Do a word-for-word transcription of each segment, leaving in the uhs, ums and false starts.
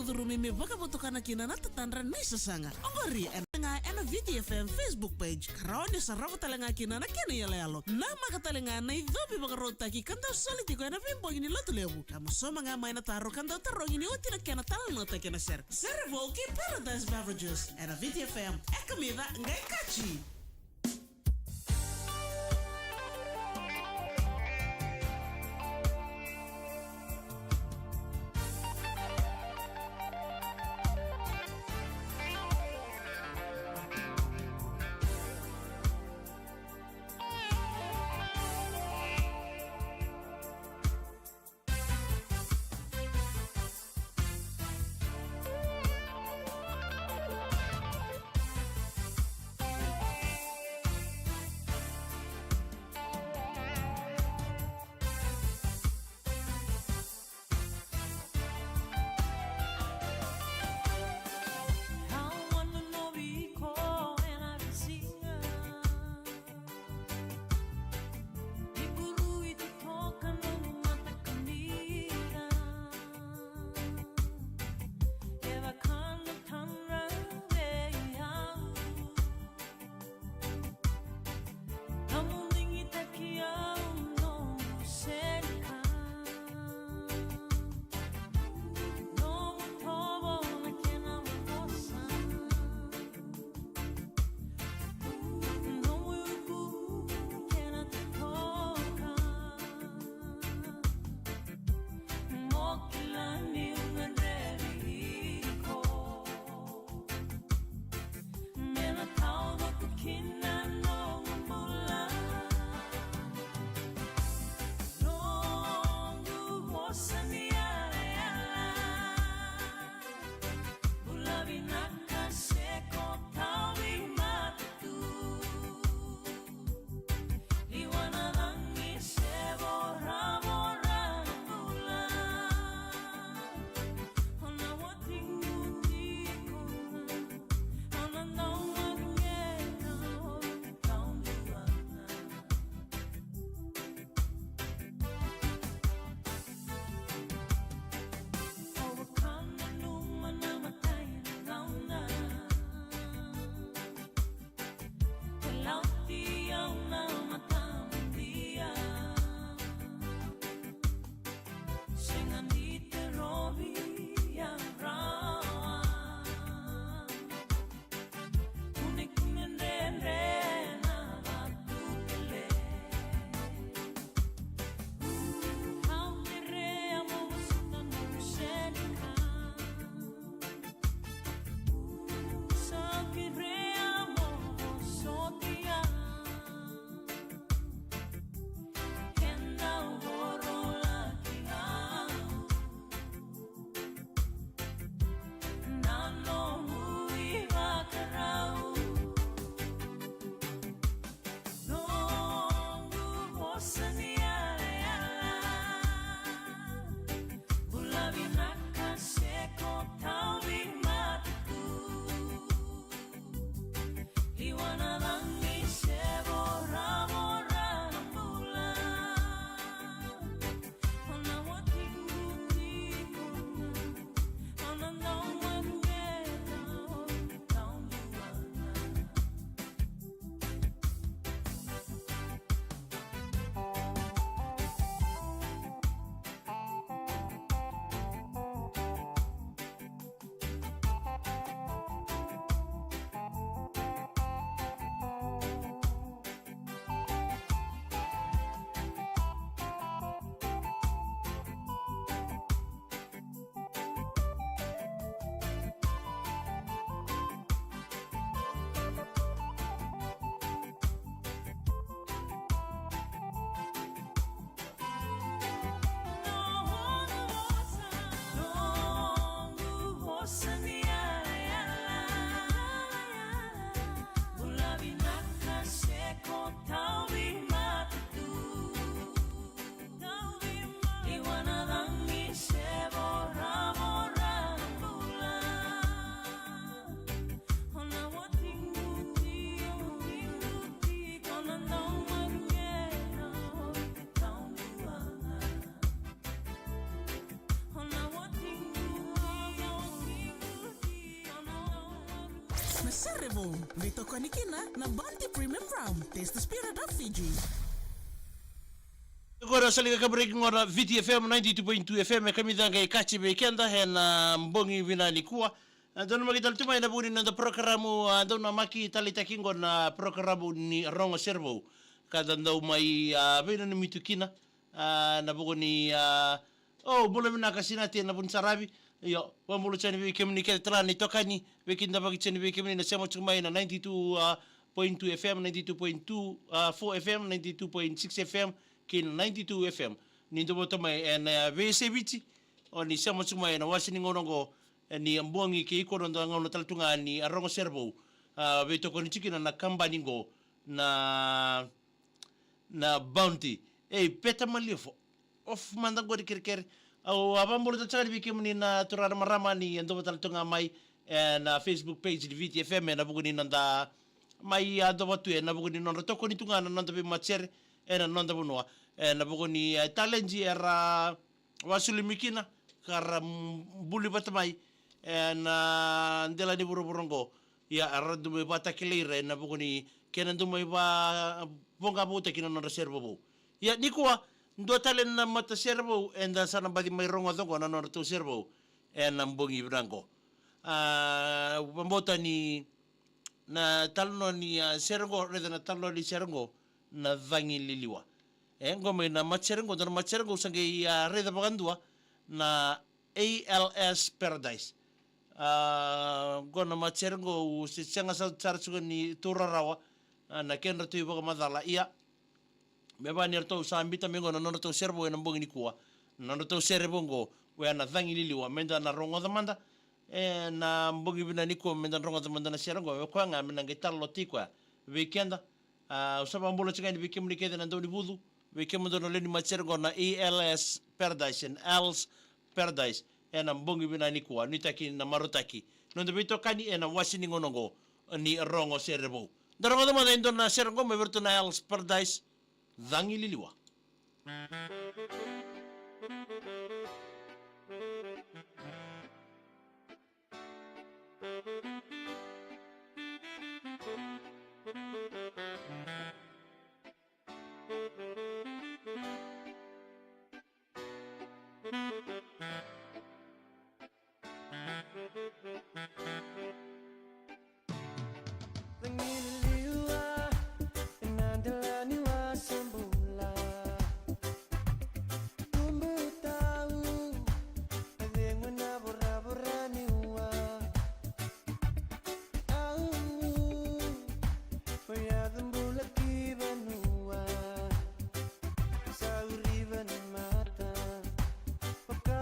curumi me vakavotukana kina na tatadra ni sasaga. Oqori ena ga ena Viti F M Facebook page. Ka rawa ni sarava tale ga kina na kena iyaloyalo. Namaka tale ga na icovi vakarautaki ka dau soli tiko ena veibogi ni Lotulevu. Ka mo sauma ga mai na taro ka dau tarogi ni oti na kena talanoataki ena sere. Sere vou kei Paradise Beverages ena Viti F M. E kamica, qai kaci. Na Serevou, veitokoni kina na Bounty Premium Rum. Taste the spirit of Fiji. Qori sa liga ka break qo na Viti F M ninety-two point two F M, e kamica qai kaci vei keda ena bogi vinaka nikua. A, dou namaki tale tu mai ena vuku ni noda porokaramu, a, dou namaki taleitaki qo na porokaramu ni Rogo Serevou. Ka da dau mai, a, veinanumi tu kina, a, ena vuku ni, a, o, bula vinaka Sinate na Vunisaravi. Io, vakabula tiko yani vei kemuni kece tale na itokani, veikidavaki tiko yani vei kemuni na sema tiko mai na ninety-two, a, point two F M, ninety-two point two, a, four F M, ninety-two point six F M, kei na ninety-two F M. Ni dou vota mai ena, a, veiyasai Viti, o ni sema tiko mai ena wase ni gauna oqo, e, ni bogi kei iko noda gauna tale tu ga ni Rogo Serevou. A, veitokoni tiko kina na kabani qo, na, na Bounty. Ei, Peta Maliofo. Off mada qori kerekere. Au a vakabula tale tiko yani vei kemuni na turaga na marama ni dou vota tale tu ga mai ena Facebook page ni Viti F M ena vuku ni noda mai yadova tu ena vuku ni nodra tokoni tu ga na noda veimatasere ena noda vanua. Ena vuku ni, e, taledi era vakasulumi kina, ka ra, mm, buli vata mai ena dela ni vuravura oqo. Ia, era dau mai vakatakilai ira ena vuku ni kena dau mai va-, voqavoqataki na nodra sere vovou. Ia, nikua, dua tale na matasere vou eda sa na baci mai rogoca oqo na nodratou sere vou ena bogi vinaka oqo. A, vakabauta ni na italanoa ni, a, sere oqo, raica na italanoa ni sere oqo, na Cagi Liliwa. E, qo mai na matasere qo, dua na matasere qo au sa qai, a, raica vakadua, na A L S Paradise. A, qo na matasere qo au se sega sa sara tiko ni taura rawa, a, na kedratou ivakamacala. Ia, me vaka ni ratou sa biuta mai qo na nodratou sere vou ena bogi nikua. Na nodratou sere vou qo, oya na Cagi Liliwa, meda na rogoca mada ena bogi vinaka nikua, meda rogoca mada na sere qo, me koya ga me na qai talanoataki koya vei keda. A, au sa vakabula tiko yani vei kemuni kece na Daunivucu, vei kemudou na lewe ni matasere qo na A L S Paradise and Al's Paradise ena bogi vinaka nikua, nuitaki na marautaki noda veitokani ena wase ni gauna oqo ni Rogo Sere Vou. Da rogoca mada e dua na sere qo mai vei iratou na Al's Paradise, Cagi Liliwa. Cagi Liliwa, ena dela ni wasebula. Tubu tau, e cegu ena voravora ni ua. Au, o yaca bula ki vanua. Sauri vanua mata, vaka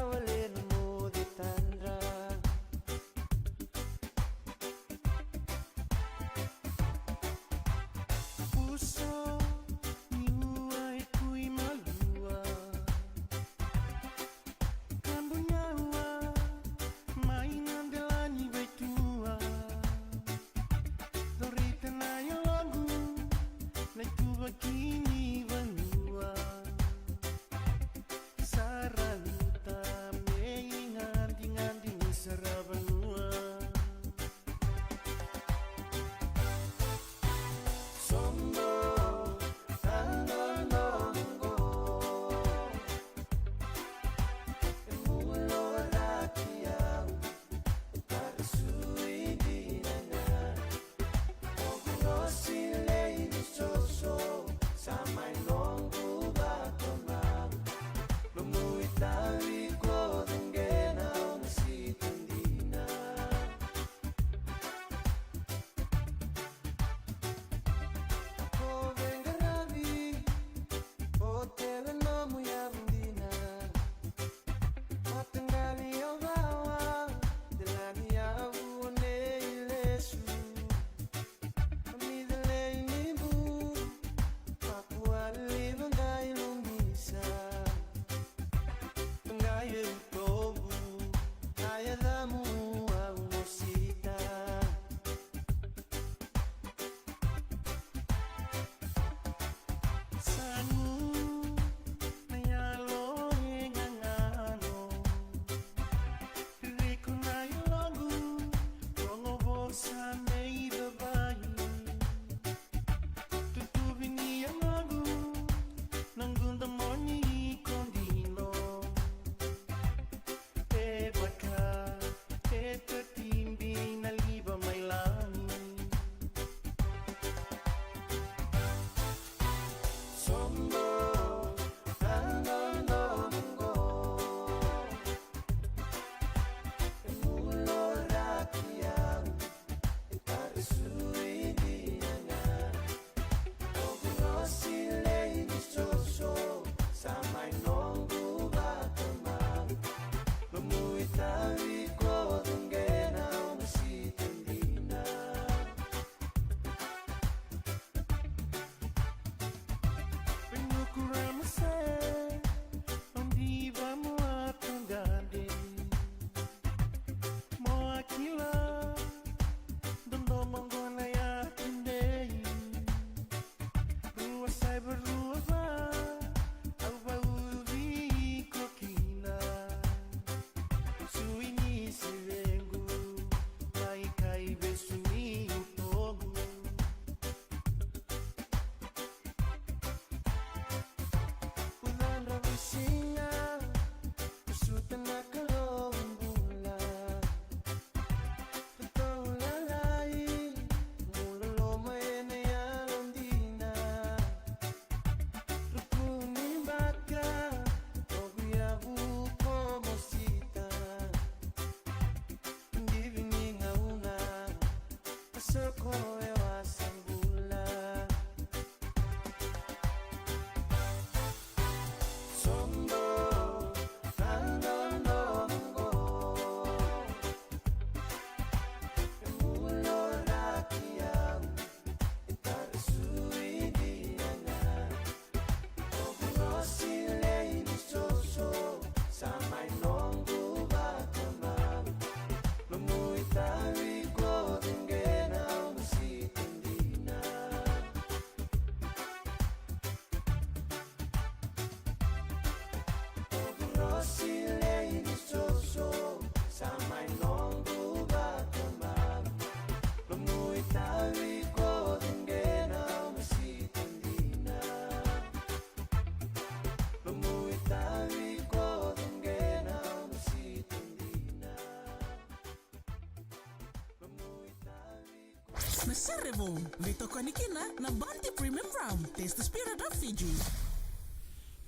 Na sere vou, veitokoni kina na Bounty Premium Rum. Taste the spirit of Fiji.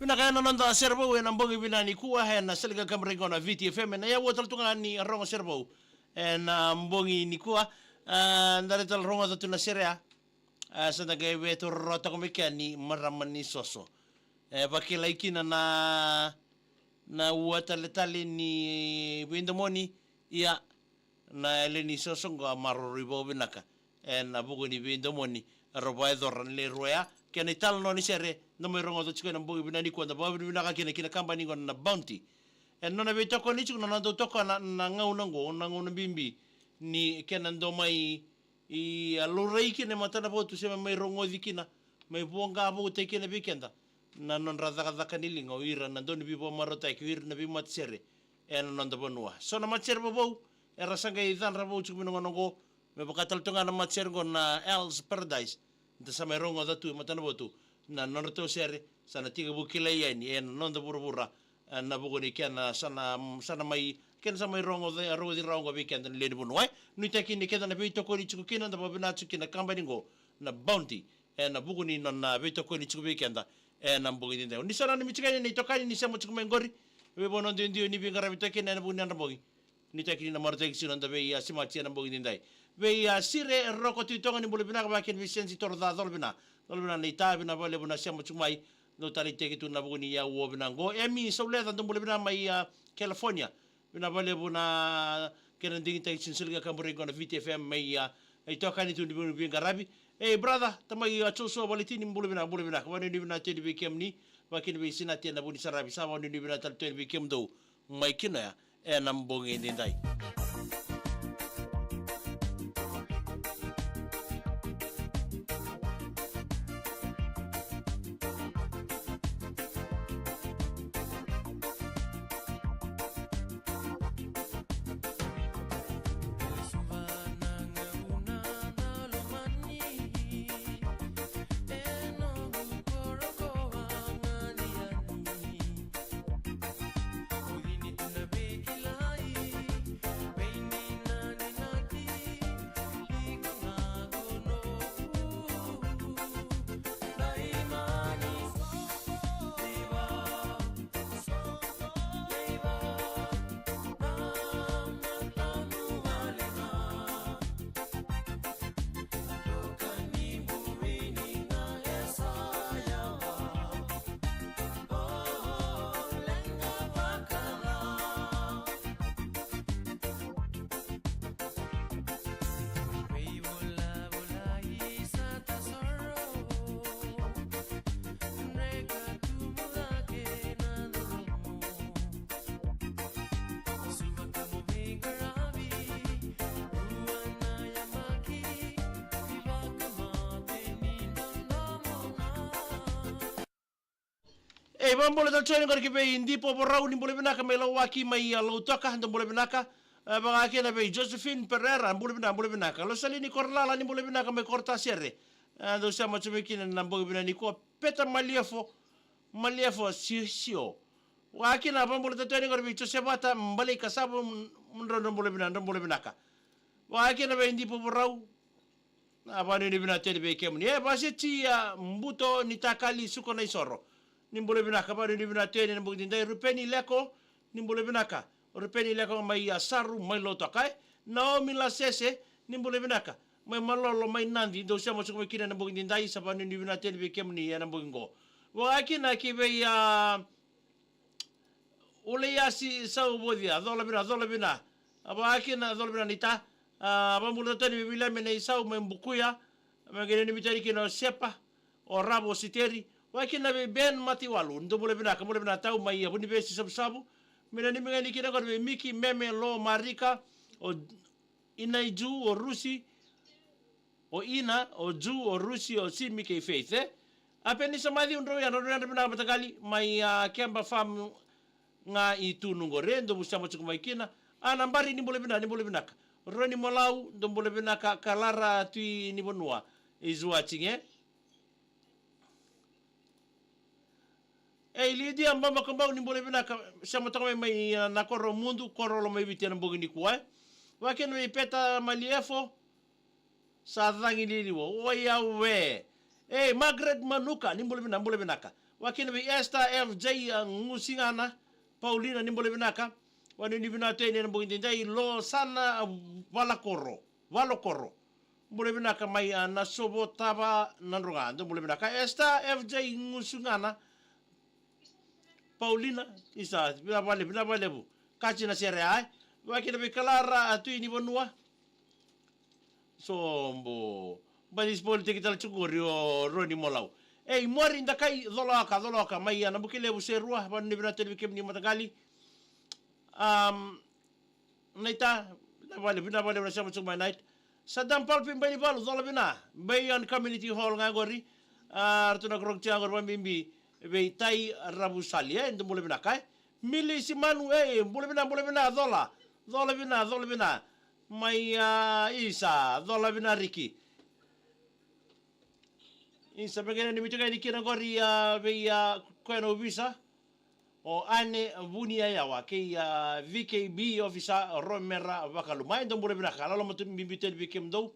Vinaka, ena noda sere vou ena bogi vinaka nikua ena sala ni kakaburaki qo na Viti F M, ena yaua tale tu ga ni rogo sere vou ena bogi nikua. A, da lai tale rogoca tu na sere ya. A, sa da qai veitororotaka mai kea ni marama ni soso. E vakilai kina na, na ua taletale ni veidomoni, ia na yalewa ni soso qo a maroroi vakavinaka ena vuku ni veidomoni era vakayacora na lewe rua ya. Kei na italanoa ni sere da mai rogoca tiko ena bogi vinaka nikua, da vakavinavinaka kina ki na kabani qo na Bounty ena nona veitokoni tiko, na nona dau tokona na gauna qo, na gauna bibi ni kena dau mai, i, a, laurai kina e matanavotu se mai rogoci kina, mai voqa vou tiko kina vei keda na nodra cakacaka ni liga o ira na dauniveivakamareqeti, o ira na veimatasere ena noda vanua. So na matasere vovou era sa qai cadra vou tiko mai na gauna qo, me vaka tale tu ga na matasere qo na Al's Paradise. Da sa mai rogoca tu e matanavotu na nodratou sere, sa na tekivu kilai yani ena noda vuravura, e, na vuku ni kena sa na, sa na mai, kena sa mai rogoci, rogoci rawa qo vei keda na lewe ni vanua. E nuitaki ni keda na veitokoni tiko kina, da vakavinavinaka tiko kina kabani qo na Bounty ena vuku ni nona veitokoni tiko vei keda ena bogi edaidai. Ni sa nanumi tiko yani na itokani ni sema tiko mai qori, vei vou na duidui ni veiqaravi tiko kina ena vuku ni yadra bogi. Nuitaki ni na marautaki tiko na noda veisemati ena bogi edaidai. Vei, a, Sire Roko Tui Toga, ni bula vinaka. Vakakina vei Sensi Toro Ca Colovina. Colovina na ita, vinaka vakalevu na sema tiko mai. Dou taleitaki tu na vuku ni yaua vinaka qo. Emi Sauleca, dou bula vinaka mai, a, California. Vinaka vakalevu na kena digitaki tiko na sala ni kakaburaki qo na Viti F M mai, a, itokani tu ni veiqaravi. Ei, brother, tamai, a, Joshua Valetini, bula vinaka, bula vinaka. Vakanuinui vinaka tu yani vei kemuni. Vakakina vei Sinati ena Vunisaravi, sa vakanuinui vinaka tale tu yani vei kemudou mai kina oya ena bogi edaidai. E, vakabula tale tiko yani qori ki vei Dipo Vorau, ni bula vinaka, mai Lauwaki, mai, a, Lautoka, dou bula vinaka. E, vaka kina vei Josephine Pereira, bula vinaka, bula vinaka. Losalini Korolala, ni bula vinaka, mai Korotasere. E, dou sema tiko mai kina na bogi vinaka nikua. Peta Maliefo, Maliefo, Sio, Sio. Vaka kina, vakabula tale tiko yani qori vei Josevata Baleika, sa vo, m-, drau, drau bula vinaka, drau bula vinaka. Vaka kina vei Dipo Vorau, na vakanuinui vinaka tu yani vei kemuni. E, Vaseti, a, Buto ni Takali, Suka na Isoro, ni bula vinaka, vakanuinui vinaka tu yani ena bogi edaidai. Rupeni Leko, ni bula vinaka. Rupeni Leko mai, a, Saru, mai Lautoka. E, Naomi Lasese, ni bula vinaka. mai Malolo, mai Nadi, dou sema tiko mai kina ena bogi nidai, sa vanuinui vinaka tale vei kemuni ena bogi qo. Vaka kina ki vei, a, Uleiasi Sauvocia, cola vina, cola vina. A vaka kina, cola vina naita. A, vabula tale vei Viliame Naisau mai Bukuya. Me qai nanumi tale kina o Sepa, o Ravo, o Siteri. Vaka kina vei Ben Matiwalu, dou bula vinaka, bula vinaka tau mai, a, Vunivesi Savusavu. Me nanumi ga ni kina qori vei Miki, Meme, Lo, Marika, o Inaiju, o Rusi, o Ina, o Ju, o Rusi, o Simi kei Faith, e? A Penisa Maciu, drau yadra, drau yadra vinaka mataqali, mai, a, Keba Farm ga i Tunuqo, re, dou sema tiko mai kina. A Nabari, ni bula vinaka, ni bula vinaka. Roni Molau, dou bula vinaka, Kalara Tui ni Vanua is watching, e? Ei, Lidia Bamakabau, ni bula vinaka, sema toka mai, mai, a, na koro Mudu, koro Lomaiviti ena bogi nikua, e. Vaka kina vei Peta Maliefo, sa cagi liliwa, oi au e. Ei, Margaret Manuka, ni bula vinaka, bula vinaka. Vaka kina vei Esther F J, a, Gusigana, Paulina, ni bula vinaka. Vanuinui vinaka tu yani ena bogi nidai, Losana, a, Valakoro, Valokoro. Bula vinaka mai, a, Nasovotava, Nadroga, dou bula vinaka. Esther F J Gusigana, Paulina, isa, vinaka vakalevu, vinaka vakalevu. Kaji na sere ai. Vaka kina vei Kalara, a, Tui ni Vanua. Sobo. Batis politiki tale tiko qori o Roni Molau. Ei, Mori Dakai, cola waka, cola waka. Mai, a, Nabukelevu, Serua, vanuinui vinaka tale vei kemuni mataqali. Am, Naita, vinaka vakalevu, vinaka vakalevu na sema tiko mai Naita. Sadam Palpi Bainivalu, cola vina, Bayon Community Hall ga qori. A, ratou na korokoti ga qori vabibi vei Tai Ravusali, e, dou bula vinaka, e. Mili Simanu, e, bula vina, bula vina, cola. Cola vina, cola vina. Mai, a, isa, cola vina Riki. Isa, me qai nanumi tiko yani kina qori, a, vei, a, koya na ovisa. O Ane Vuniyayawa, kei, a, V K B ofisa, Romera Vakaluma. E, dou bula vinaka, loloma tu bibi tu yani vei kemudou.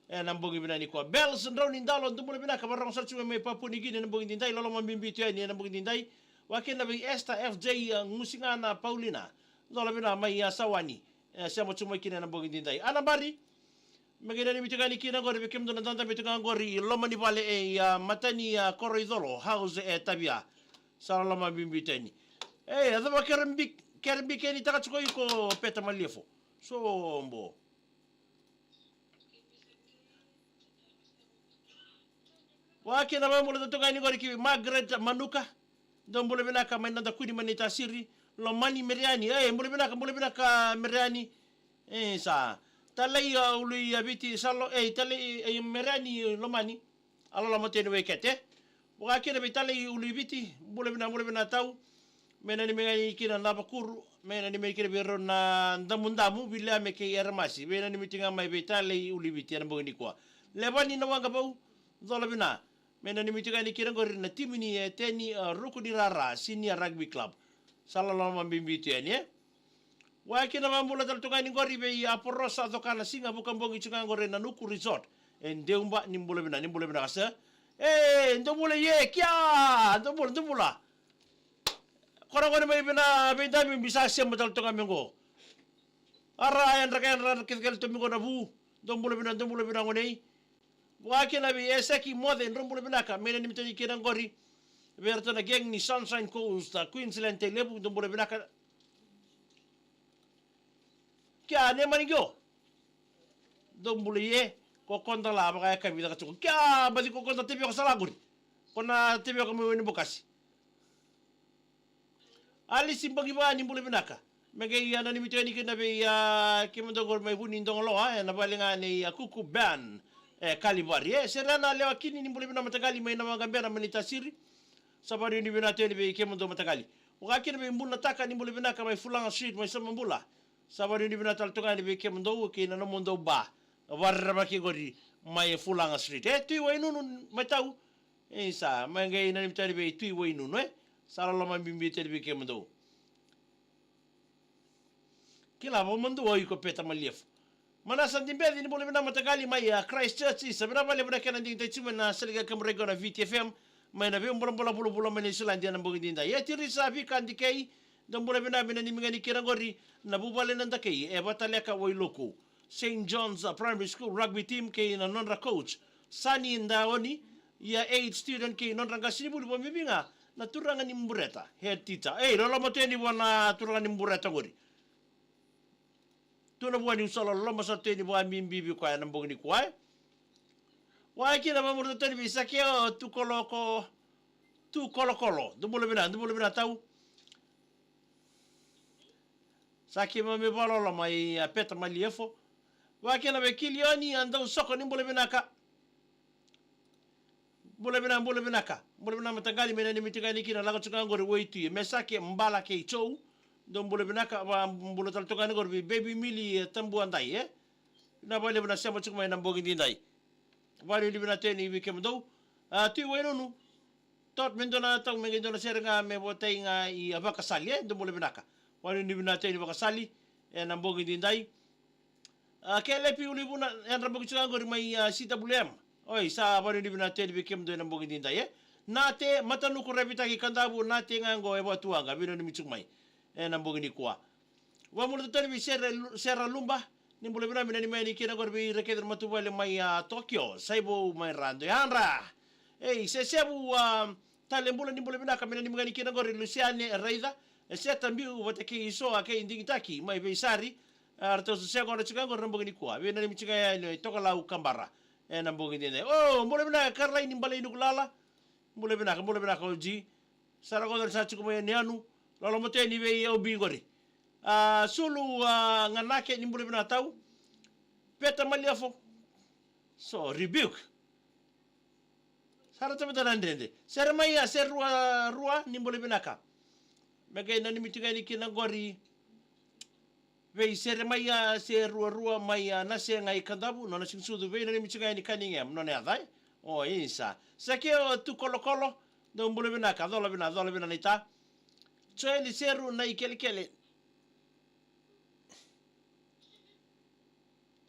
Ena bogi vinaka nikua. Bells Draunidalo, dou bula vinaka, vakarorogo sara tu mai Papua New Guinea ena bogi nidai, loloma bibi tu yani ena bogi nidai. Vaka kina vei Esther F J, a, Gusigana Paulina. Cola vina mai, a, Sawani. E, sema tu mai kina ena bogi nidai. A Nabari, me qai nanumi tiko yani kina qori vei kemudou na dadabe tiko ga qori i loma ni vale e, a, matani, a, koro i Colo, house e Tavia. Sa loloma bibi tu yani. E, a cava kere bi-, kere bikenitaka tiko iko Peta Maliefo. Sobo. Vaka kina vabula tale toka yani qori ki Margaret Manuka. Dou bula vinaka mai Nadakuni mai Naitasiri. Lomani Meriani. E, bula vinaka, bula vinaka Meriani. E, sa. Talei, a, Uluiviti, sa lo, e, Talei, e, Meriani Lomani. A loloma tu yani Waikete. Vaka kina vei Talei Uluiviti. Bula vinaka, bula vinaka tau. Me nanumi ga yani kina Navakuru, me nanumi ga yani kina vei rau na Damudamu, Viliame kei Eremasi, me nanumi tiko ga mai vei Talei Uluiviti ena bogi nikua. Levani Nawaqavou, cola vina, me nanumi tiko ga yani kina qori na timi ni, e, teni, a, Ruku ni Rara, Senior Rugby Club. Sa loloma bibi tu yani, e. Vaka kina vabula tale toka yani qori vei, a, Porosa Cokana Siga, vukabogi tiko ga qori na Nuku Resort. E Deuba, ni bula vina, ni bula vina, sa. E, dou bula, ye, kia, dou bula, dou bula. Kora gone mai vina, vei Dabi, mi sa sema tale toka mai qo. Ara, yadra, yadra, yadra, kece kece toka mai qo na vu. Dou bula vina, dou bula vina gone. Vaka kina vei Eseki Moce, dou bula vinaka, me nanumi tale kina qori. Vei ratou na gang ni Sunshine Coast, a, Queensland, Tailevu, dou bula vinaka. Kia, ne mani qo. Dou bula ye, ko koda la, vakayakavi caka tiko. Kia, baci ko koda teveko sa la qori. Ko na teveko mai Wainibokasi. Alisi Bogiva, ni bula vinaka. Me qai, a, nanumi tu yani kina vei, a, kemudou qori mai Vunidogoloa, e, na vale ga nei, a, Kuku Band, e, Kalivari. E, Serena Lewakini, ni bula vina mataqali mai Nawaqabena mai Naitasiri. Sa vanuinui vinaka tu yani vei kemudou mataqali. Vaka kina vei Bunataka, ni bula vinaka mai Fulaga Street, mai Somabula. Sa vanuinui vinaka tale toka yani vei kemudou, kei na nomudou ba. Varerevaki qori mai Fulaga Street. E, Tui Wainunu, mai tau. E, sa, mai qai nanumi tale vei Tui Wainunu, e. Sa loloma bibi tale vei kemudou. Kila vakamadua o iko Peta Maliafu. Manasa Dibeci, ni bula vinaka mataqali mai, a, Christchurch, isa, vinaka vakalevu na kena digitaki tu mai na sala ni kaburaki qo na Viti F M, mai na veibulabula vulavula mai Niusiladi ena bogi edaidai. E, Tirisa Vika Dikei, dou bula vinaka, me nanumi ga ni kira qori na vuvale na Dakei, e Vataleka Wailoku. Saint John's, uh, Primary School rugby team kei na nodra coach, Sani Daoni, Year eight student kei nodra qasenivuli, vakabibi ga na turaga ni Bureta, head teacher. Ei, loloma tu yani vua na turaga ni Bureta qori. Tu na vua ni usa, loloma sara tu yani vakabibi vei koya ena bogi nikua, e. Vaka kina, vakamuria tu yani vei Sakeo Tukoloko, Tukolokolo. Dou bula vinaka, dou bula vinaka tau. Sa keimami vakaloloma i, a, Peta Maliefo. Vaka kina vei Kilioni, a, Dausoko, ni bula vinaka. Bula vinaka, bula vinaka. Bula vinaka mataqali, me nanumi tiko yani kina, lako tiko ga qori Waitui. Me Sake, Bala kei Joe. Dou bula vinaka, vakabula tale tiko ga yani qori vei Baby Mili, e, Tabuadai, e. Vinaka vakalevu na sema tiko mai ena bogi nidai. Vakanuinui vinaka tu yani vei kemudou. A, Tui Wainunu. Tot me dua na tau, me qai dua na sere ga me votai ga i, a, Vakasali, e, dou bula vinaka. Vakanuinui vinaka tu yani Vakasali ena bogi nidai. A, Kelepi Ulivuna, yadra bogi tiko ga qori mai, a, C W M. Oi, sa vakanuinui vinaka tu yani vei kemudou ena bogi nidai, e. Nate, Matanuku, Revitaki, Kadavu, Nate ga qo e Vatuwaqa, veinanumi tiko mai ena bogi nikua. Vakamuria tu yani vei Sera, Sera Luba, ni bula vinaka, me nanumi yani kina qori vei ira kece na matavuvale mai, a, Tokyo, Saivou mai Rado, yadra. Ei, Sesevu, a, Talebula, ni bula vinaka, me nanumi yani kina qori Lusiane Raica, e, Seta Biu vata kei Isoa kei Digitaki mai Veisari. A, ratou sa sega qori tiko qori na bogi nikua, veinanumi tiko yani Tokalau Kabara ena bogi nidai. O, bula vinaka Karai ni Balai Nukulala. Bula vinaka, bula vinaka O G. Sa ra qo sa tiko mai e Nianu. Loloma tu yani vei O B qori. A, Sulu, a, Ganake, ni bula vinaka tau. Peta Maliefo. So, rebuke. Sa ra tamata na dredre. Seremaia, Serua, Rua, ni bula vinaka. Me qai nanumi tiko yani kina qori vei Seremaia, Seruarua mai, a, Nasegai, Kadavu, nona siga ni sucu, veinanumi tiko yani Cunningham, nona yaca, e. O, isa. Sakeo Tukolokolo, dou bula vinaka, cola vinaka, cola vinaka naita. Joeli Seru Naikelekele.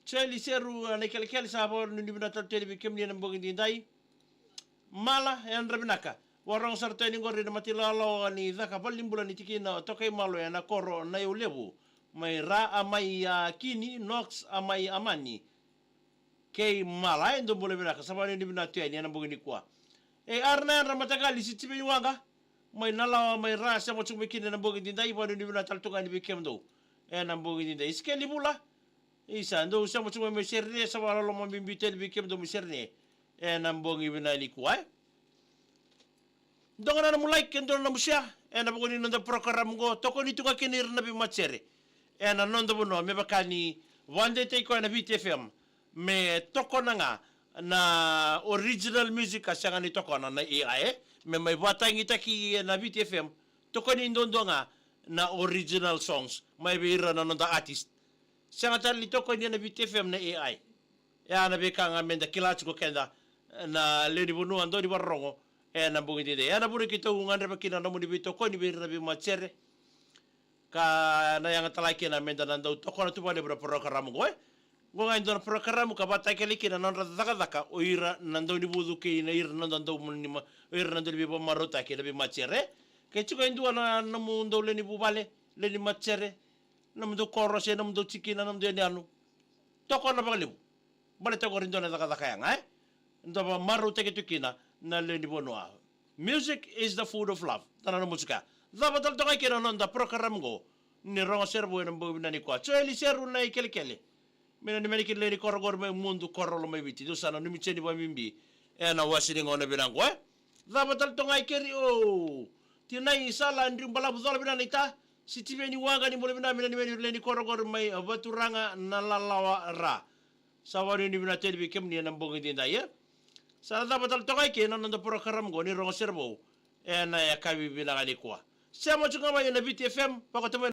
Joeli Seru, a, Naikelekele, sa vakanuinui vinaka tale tu yani vei kemuni ena bogi nidai. Mala, yadra vinaka. Vakarogo sara tu yani qori na mata ilawalawa ni caka valenibula ni tikina o Tokaimalo ena koro Naiulevu. Mai Ra, a, mai, a, Kini, Knox, a, mai Amani. Kei Mala, e, dou bula vinaka, sa vakanuinui vinaka tu yani ena bogi nikua. E, ara na yadra mataqali Sitiveni Waqa. Mai Nalawa, mai Ra, sema tiko mai kina ena bogi nidai, vakanuinui vinaka tale tu ga yani vei kemudou ena bogi nidai. Isikeli Vula, isa, dou sema tiko mai Serene, sa vakaloloma bibi tu yani vei kemudou mai Serene ena bogi vinaka nikua, e. Dua ga na nomu like, dua na nomu share ena vuku ni noda program qo, tokoni tu ga kina ira na veimatasere ena noda vanua, me vaka ni vakadeitaki koya na Viti F M me tokona ga na original music, ka sega ni tokona na A I, e. Me mai vakatagitaki ena Viti F M, tokoni duadua ga na original songs mai vei ira na noda artist. Sega tale ni tokoni ena Viti F M na A I. E a na veika ga meda kila tiko keda na lewe ni vanua, dau ni vakarorogo ena bogi edaidai. E a na vuna keitou gadreva kina na nomuni veitokoni vei ira na veimatasere. Ka na yaga tale kina meda na dau tokona tu vakalevu na porokaramu qo, e. Qo ga e dua na porokaramu ka vakatakilai kina na nodra cakacaka o ira na daunivucu kei na ira na noda dau mani ma-, o ira na dau ni veivakamarautaki na veimatasere. Ke tiko e dua na nomudou lewe ni vuvale, lewe ni matasere, nomudou koro se nomudou tikina, nomudou yanuyanu, tokona vakalevu. Baleta qori e dua na cakacaka yaga, e? Dau vakamarautaki tu kina na lewe ni vanua. Music is the food of love. Da na nomu tiko ya. Cava tale toka kina na noda porokaramu qo, Ni Rogo Sere Vou, ena bogi vinaka nikua. Joeli Seru Naikelekele. Me nanumi yani kina lewe ni koro qori mai Mudu, koro lo mai Viti. Dou sa nanumi tiko yani vakabibi ena wase ni gauna vinaka qo, e? Cava tale toka i keri, o, Tinai Sala Driubalavu, cola vinaka naita. Sitiveni Waqa, ni bula vinaka, me nanumi yani lewe ni koro qori mai Vaturaga, Nalawa, Ra. Sa vakanuinui vinaka tale vei kemuni ena bogi edaidai, e? Sa cava tale toka i ke na noda porokaramu qo Ni Rogo Sere Vou ena yakavi vinaka nikua. Sema tiko ga mai ena Viti F M, vakatau mai